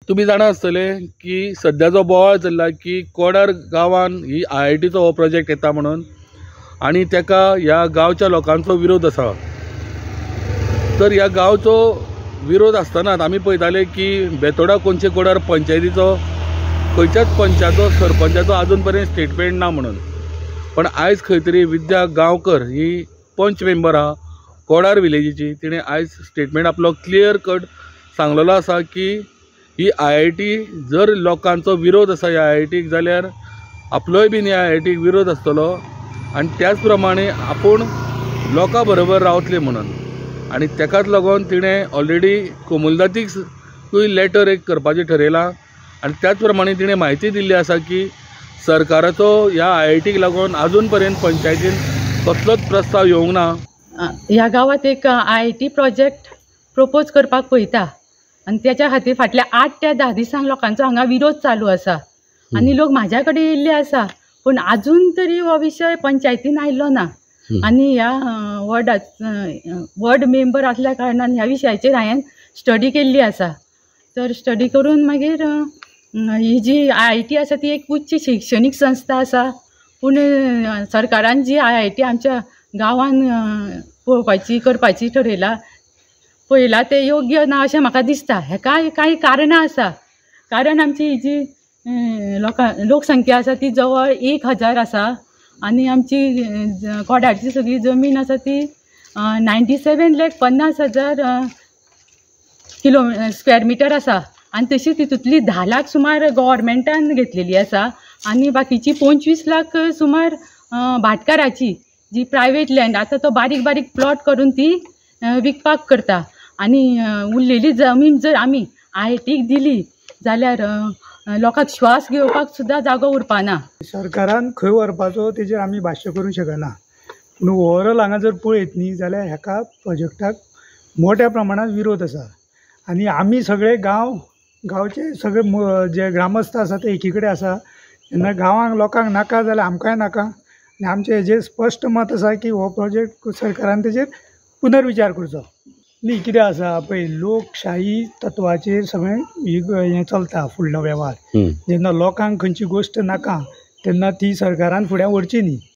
तुमी जाणा आसतले की सद्या जो बोवाळ चल्ला की कोडार गांवान ही IITचो हो प्रोजेक्ट येता म्हणून आनी ताका ह्या गांवच्या लोकांचो विरोध आसा. तर ह्या गांवचो विरोध आसतनाच आमी पळयताले की बेतोडा कोनशे कोडार पंचायतीचो खंयच्याच पंचाचो सरपंचाचो आजून पर्यंत स्टेटमेंट ना म्हणून. पण आयज खंय तरी विद्या गांवकर ही पंच मेंबर आहा कोडार विलेजीची, तिणें आयज स्टेटमेंट आपलो क्लियर कट सांगलेलो आसा की ही IIT जर लोकांचो विरोध आसा ह्या IITक जाल्यार आपलोय बीन ह्या IITक विरोध आसतलो आनी त्याच प्रमाणे आपूण लोकां बरोबर रावतले म्हणून. आनी तेकाच लागून तिणें ऑलरेडी कोमुलदादीकूय लेटर एक करपाचें ठरयलां आनी त्याच प्रमाणे तिणें म्हायती दिल्ली आसा की सरकाराचो ह्या IITक लागून आजून पर्यंत पंचायतीन कसलोच प्रस्ताव येवंक ना. ह्या गांवांत एक IIT project propose करपाक पळयता आनी त्याच्या खातीर फाटल्या 8 ते 10 दिसांक लोकांचो हांगा विरोध चालू आसा आनी लोक म्हाज्या कडेन येयल्ले आसा, पूण आजून तरी हो विशय पंचायतीन आयलो ना. आनी ह्या वॉर्ड मेंबर आसल्या कारणान ह्या विशयाचेर हांवें स्टडी केल्ली आसा. तर स्टडी करून मागीर ही जी IIT आसा ती एक उच्च शिक्षणीक संस्था आसा, पूण सरकारान जी IIT आमच्या गांवान पळोवपाची करपाची ठरयला पळयला तें योग्य ना अशें म्हाका दिसता. हेका कांय कारणां आसा. कारण आमची ही जी लोकसंख्या आसा ती जवळ 1000 आसा आनी आमची कोडारची सगळी जमीन आसा ती 97,50,000 किलो स्क्वेअर मिटर आसा आनी तशी तितूंतली 10 लाख सुमार गव्हर्मेंटान घेतलेली आसा आनी बाकीची 25 लाख सुमार भाटकाराची जी प्रायवेट लँड आतां तो बारीक बारीक प्लॉट करून ती विकपाक करता. आनी उरलेली जमीन जर आमी IITक दिली जाल्यार लोकांक श्वास घेवपाक सुद्दां जागो उरपाना. सरकारान खंय व्हरपाचो तेजेर आमी भाश्य करूंक शकना, पूण ओवरऑल हांगा जर पळयत न्ही जाल्यार हेका प्रोजेक्टाक मोठ्या प्रमाणात विरोध आसा आनी आमी सगळे गांवचे सगळे जे ग्रामस्थ आसा ते एकी कडेन आसा. तेन्ना गांवांक लोकांक नाका जाल्यार आमकांय नाका आनी आमचें हेजेर स्पश्ट मत आसा की हो प्रोजेक्ट सरकारान तेजेर पुनर्विचार करचो. न्ही कितें आसा पळय, लोकशाही तत्वाचेर सगळें हें चलता फुडलो वेव्हार. जेन्ना लोकांक खंयची गोश्ट नाका तेन्ना ती सरकारान फुडें व्हरची न्ही.